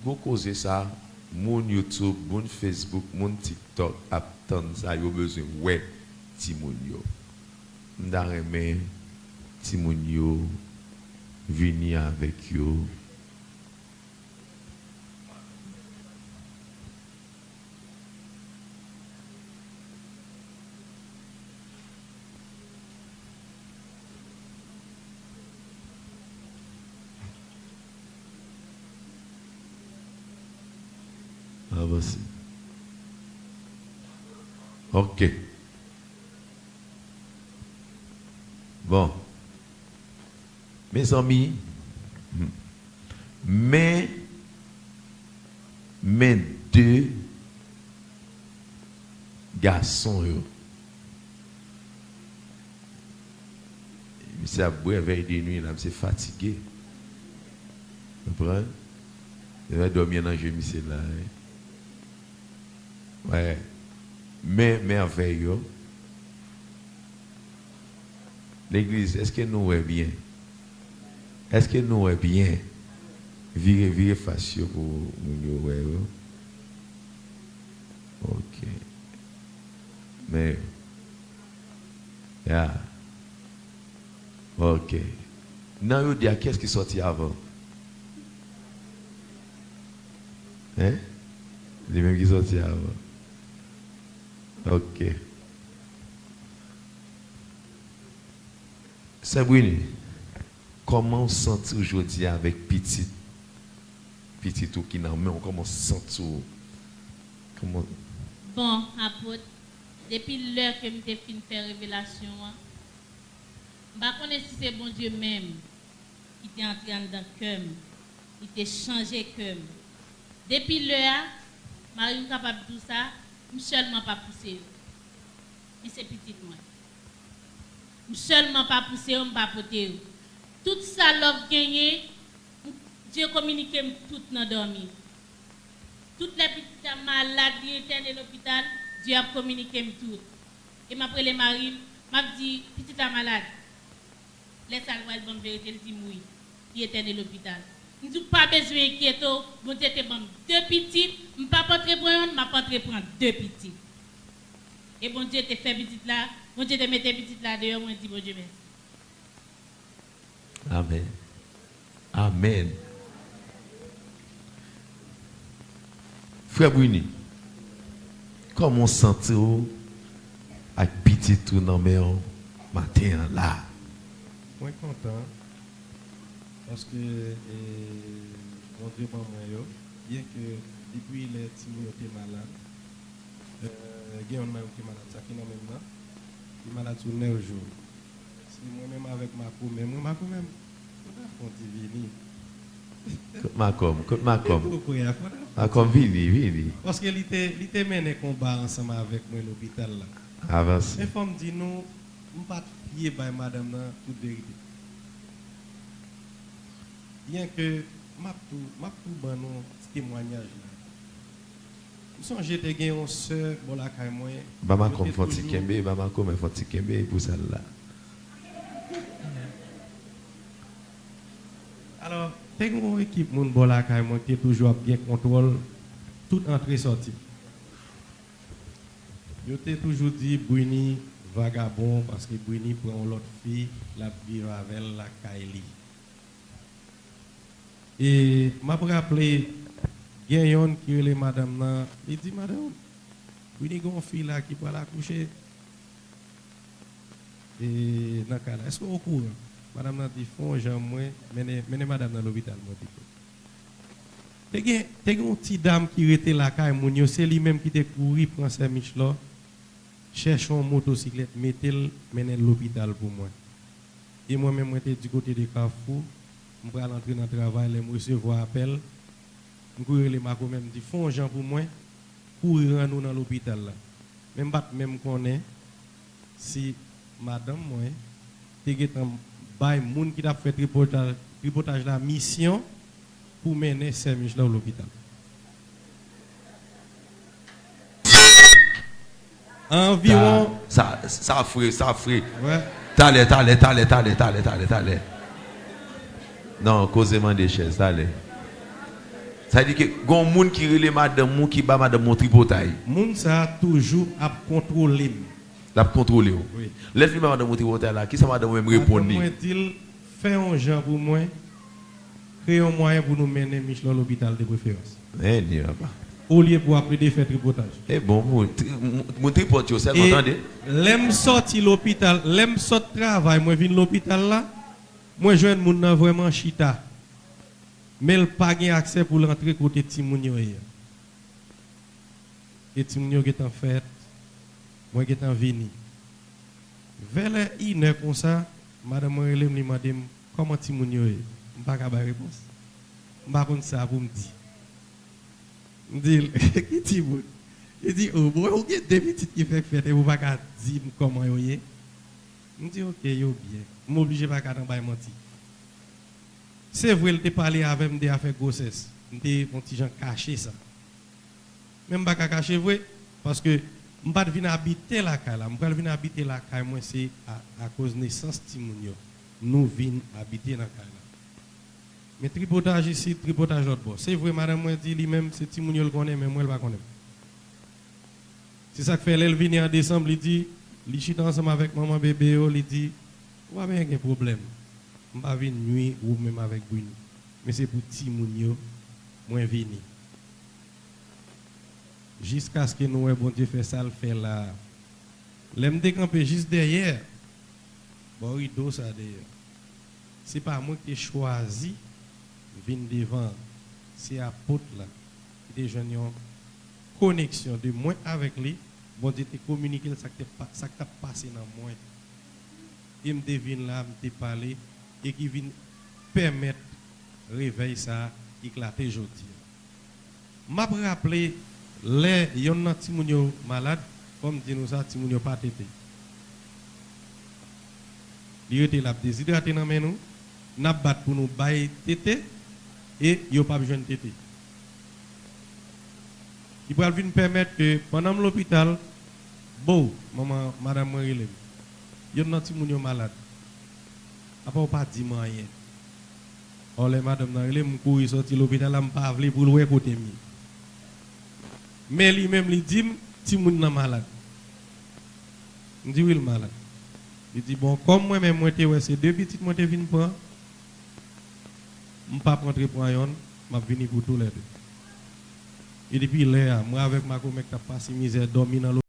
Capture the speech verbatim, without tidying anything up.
Bon koze sa, moun YouTube, moun Facebook, moun TikTok ap tann sa, yo bezwen wè timoun yo. M ta renmen timoun yo vini avèk yo. Avanse. Ok. Bon. Mezanmi, men, men de gason yo. Misye ap bwè vèy de nwi la, misye fatige. Konprann? Misye dòmi nan je misye la, wi. Wè. Men, mèvèy yo. Legliz, èske nou wè byen? Èske nou wè byen? Vire, vire fas yo pou moun yo wè yo. Ok. Men, ya. Ok. Nan yo de a, kiyès ki sòti avan? Hein? Li menm ki sòti avan. Ok. Sè Brini, kòman w santi w jodi a avèk pitit, pitit ou ki nan men w? Kòman w santi w? Kòman? Bon, apot, depi lè ke m te fin fè revelasyon an, m pa konnen si se Bondye menm ki te antre anndan kè m, li te chanje kè m. Depi lè a, mari m kapab di w sa, m sèlman pa pouse yo. Men se pitit mwen. M sèlman pa pouse yo, m pa pote yo. Tout sa Love genyen, m, Dye kominike m tout nan dòmi. Tout lè pitit la malad, li entène lopital, Dye ap kominike m tout. E m ap rele mari m, m ap di, "Pitit la malad." Lè sa a, l pral ban m verite, l di m, "Wi, li entène lopital." M di w, "Pa bezwen enkyete w, Bondye te ban m de pitit, m p ap antre pran yonn, m ap antre pran de pitit." E Bondye te fè pitit la, Bondye te mete pitit la deyò, mwen di Bondye mèsi. Amèn. Amèn. Frè Brini, kòman w santi w ak pitit ou nan men w maten an la? Mwen kontan, paske, e, Bondye ban mwen yo, byenke depi lè timoun yo te malad, e, gen yonn nan yo ki malad, sa ki nan men m nan, li malad sou nèf jou. Se mwen menm avèk makomè m. Mwen makomè m. Fò n ap fè yon ti vini. Kot makomè m? Kot makomè m? Epi w kwè a, fò n ap fè yon ti vini. Makomè m, vini, vini. Paske li te, li te mennen konba ansanm avèk mwen lopital la. Avanse. Men fò m di nou, m pa t fye bay madanm nan tout verite. Byenke m ap tou, m ap tou ban nou ti temwayaj la. M sonje te gen yon sè bò lakay mwen. Ba makomè fè yon ti kenbe, ba makomè fè yon ti kenbe pou sa l la. Alò, te gen yon ekip moun bò lakay mwen ki te toujou ap gen kontwòl tout antre sòti. Yo te toujou di Brini vagabon paske Brini pran yon lòt fi, l ap viv avè l lakay li. E m ap raple, gen yonn ki rele madanm nan, li di, "Madanm, Brini gen yon fi la ki pral akouche, e, nan kay la. Èske w okouran?" Madanm nan di, "Fè yon jan mwen mennen, mennen madanm nan lopital, mwen pito." Te gen, te gen yon ti dam ki rete lakay moun yo, se li menm ki te kouri pran sè Michlò, chèche yon motosiklèt, mete l, mennen l lopital pou mwen. E mwen menm, mwen te di kote de Kafou, m pral antre nan travay, lè m resevwa apèl, m kouri rele makomè, m di, "Fè yon jan pou mwen, kouri rann ou nan lopital la." Men m pa t menm konnen si madanm mwen te gentan bay moun ki t ap fè tripota-, tripotaj la misyon pou mennen sè Mich la lopital. Anviwon. Sa, sa, sa fre, sa fre. Wè. Talè, talè, talè, talè, talè, talè, talè. Non, koze mande chèz, talè. Sa vle di ke gen yon moun ki rele madanm ou, ki ba madanm ou tripotay. Moun sa a toujou ap kontwole m. L ap kontwole w. Wi. Lè l fin ba madanm ou tripotay la, kisa madanm ou menm reponn Madanm li? Mwen di l, fè yon jan pou mwen, kreye yon mwayen pou nou mennen Michelor lopital de preferans. Men li papa. Olye pou ap plede fè tripotaj. E bon, moun, tri- moun tripot yo sèlman tande. Lè m sòti lopital, lè m sòt travay, mwen vin lopital la, mwen jwenn moun nan vrèman chita. Men l pa gen aksè pou l antre kote timoun yo ye. E timoun yo gentan fèt, mwen gentan vini. Vè lè inè konsa, madanm mwen rele m, li mande m kòman timoun yo ye. M pa ka bay repons. M pa konn sa pou m di. M di l, ki timoun? Li di, o, bon, ou gen de pitit ki fèk fèt, epi ou pa ka di m kòman yo ye? M di, oke, yo byen. M oblije pa ka nan bay manti. Se vre, l te pale avè m de afè gwosès. M te yon ti jan kache sa. Men m pa ka kache vre, paske m pa t vin abite lakay la. M pral vin abite lakay mwen, se a, akoz nesans timoun yo. Nou vin abite nan kay la. Men tripotaj isit, tripotaj lòt bò. Se vre, madanm mwen di li menm, se timoun yo l konnen, men mwen, l pa konnen m. Se sa k fè, lè l vini an desanm, li di, li chita ansanm avèk manman bebe yo, li di, ou pa bezwen gen pwoblèm. M pa vin nwi ou menm avèk Bruno. Men se pou timoun yo, mwen vini. Jiskaske nou wè Bondye fè sa l fè la a. Lè m te kanpe jis dèyè, bò rido sa dèyè, se pa mwen ki te chwazi vin devan an. Se apot la ki te jwenn yon koneksyon de mwen avèk li. Bondye te kominike l sa k te pa- sa k t ap pase nan mwen. E m te vin la, m te pale, e ki vin pèmèt revèy sa a eklate jodi a. M ap raple, lè yonn nan timoun yo malad, fò m di nou sa, timoun yo pa tete. Li rete l ap dezidrate nan men nou, n ap bat pou nou bay tete, e yo p ap jwenn tete. Li pral vin pèmèt ke pandan m lopital, bow, manman, madanm mwen rele m. Yonn nan timoun yo malad. Apa w pa di m anyen? Ò, lè madanm nan rele m, m kouri sòti lopital la, m pa vle pou l wè kote m ye. Men li menm, li di m, timoun nan malad. M di, wi, l malad. Li di, bon, kòm mwen menm, mwen te wè se de pitit mwen te vin pran, m p ap rantre pran yonn, m ap vini pou toulède. E depi lè a, mwen avèk makomè k t ap pase mizè, dòmi nan